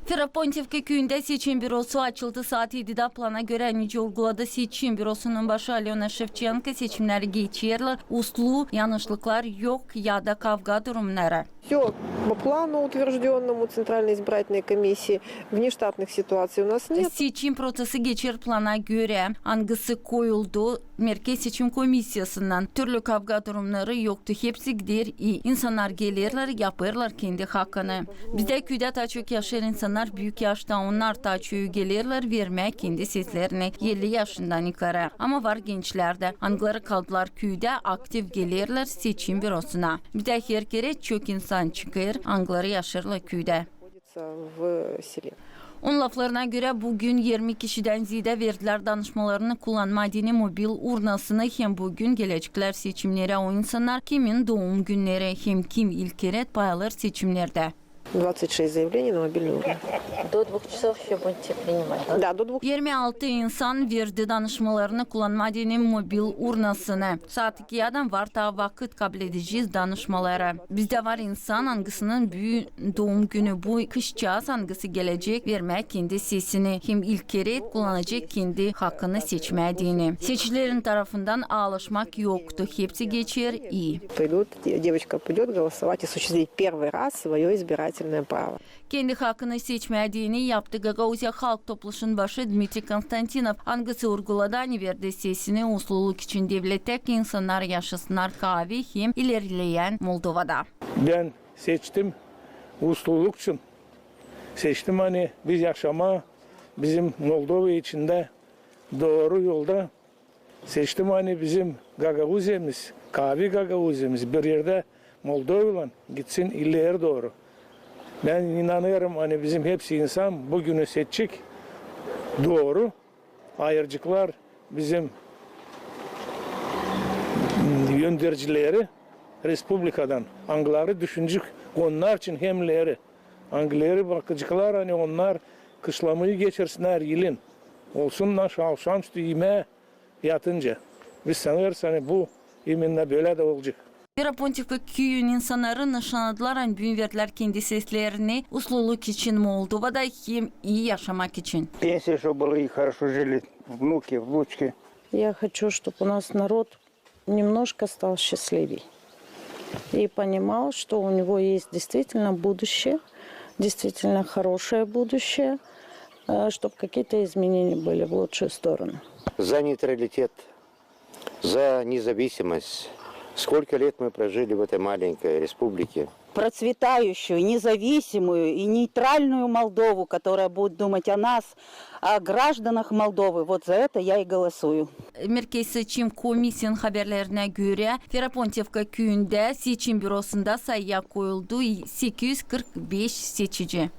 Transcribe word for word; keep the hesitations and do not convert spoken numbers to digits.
Ferapontivka küüyündä seçim bürosu açıldı saat edidä. Plana görä, nicä urguladı seçim bürosunun başı Alöna Şevçenko, seçimnär geçerlär uslu, yanlışlıklar yok ya da kavga durumnarı. Всё по плану, утверждённому Центральной избирательной комиссией. Внештатных ситуаций у нас нет. Seçim prosesi geçer plana görä, angısı koyuldu Merkez seçim komissiyasından. Türlü kavga durumnarı yoktu. Hepsi gider ii. İnsannar gelerlär, yapêrlar kendi hakkını. Bizdä küüdä taa çok yaşêêr insannar büük yaşta. Onnar taa çok gelerlär vermää kendi seslerini elli yaşından yukarı. Ama var gençlär dä, angıları kaldılar küüdä, aktiv gelerlär seçim bürosuna. Bizdä her kerä çok insan çıkêr, angıları yaşêêrlar küüdä. Onun laflarına görä, büün irmi kişidän ziyaada verdilär danışmalarını kullanmaa deyni mobil urnasını, hem büün geleceklär seçimnerä o insannar, kimin duum günneri hem kim ilk kerä pay alêr seçimnerdä. Двадцать шесть заявлений на мобильные урны. До двух часов ещё будете принимать, да? Да, до двух. İrmi altı insan verdi danışmalarını kullanmaa deyni mobil urnasını. Saat ikiydän var taa vakıt, kabledecez danışmaları. Bizdä var insan, angısının büün duum günü, bu kızçaaz, angısı gelecek vermää kendi sesini hem ilk kerä kullanacek kendi hakkını seçmää deyni. Seçicilerin tarafından aalaşmak yoktu, hepsi geçer ii. Пойдут, де-, девочка пойдёт голосовать, осуществить первый раз своё избирательное право. Kendi hakkını seçmää deyni yaptı Gagauziya Halk Topluşun başı Dmitriy Konstantinov, angısı urguladı, ani verdi sesini usluluk için devletä, ki insannar yaşasınnar kaavi hem ilerleyän Moldovada. Bän seçtim usluluk için. Seçtim, ani biz yaşamaa bizim Moldova içindä dooru yolda. Seçtim, ani bizim Gagauziyamız, kaavi Gagauziyamız bir erdä Moldovaylan gitsin ileri dooru. Bän inanêrım, ani bizim hepsi insan büünü seçecek dooru, ayıraceklar bizim öndercileri respublikadan, angıları düşünecek onnar için hem ileri, angıları bakaceklar, ani onnar kışlamayı geçirsinnär yılın, olsunnar şavşam üstü imää yatınca. Biz sanêrız, ani bu imenna bölä dä olacek. Ferapontivka küüyün insannarı nışannadılar, ani büün verdilär kendi seslerini usluluk için Moldovada hem ii yaşamak için. Пенсия, чтоб была, и хорошо жили внуки, внучки. Я хочу, чтоб у нас народ немножко стал счастливей и понимал, что у него есть действительно будущее, действительно хорошее будущее, э, чтоб какие-то изменения были в лучшую сторону. За нейтралитет, за независимость. Сколько лет мы прожили в этой маленькой республике. Процветающую, независимую и нейтральную Молдову, которая будет думать о нас, о гражданах Молдовы. Вот за это я и голосую. Merkez seçim komisiyasının haberlerinä görä, Ferapontivka küüyündä seçim bürosunda sayıya koyuldu sekiz üz kırk beş seçici.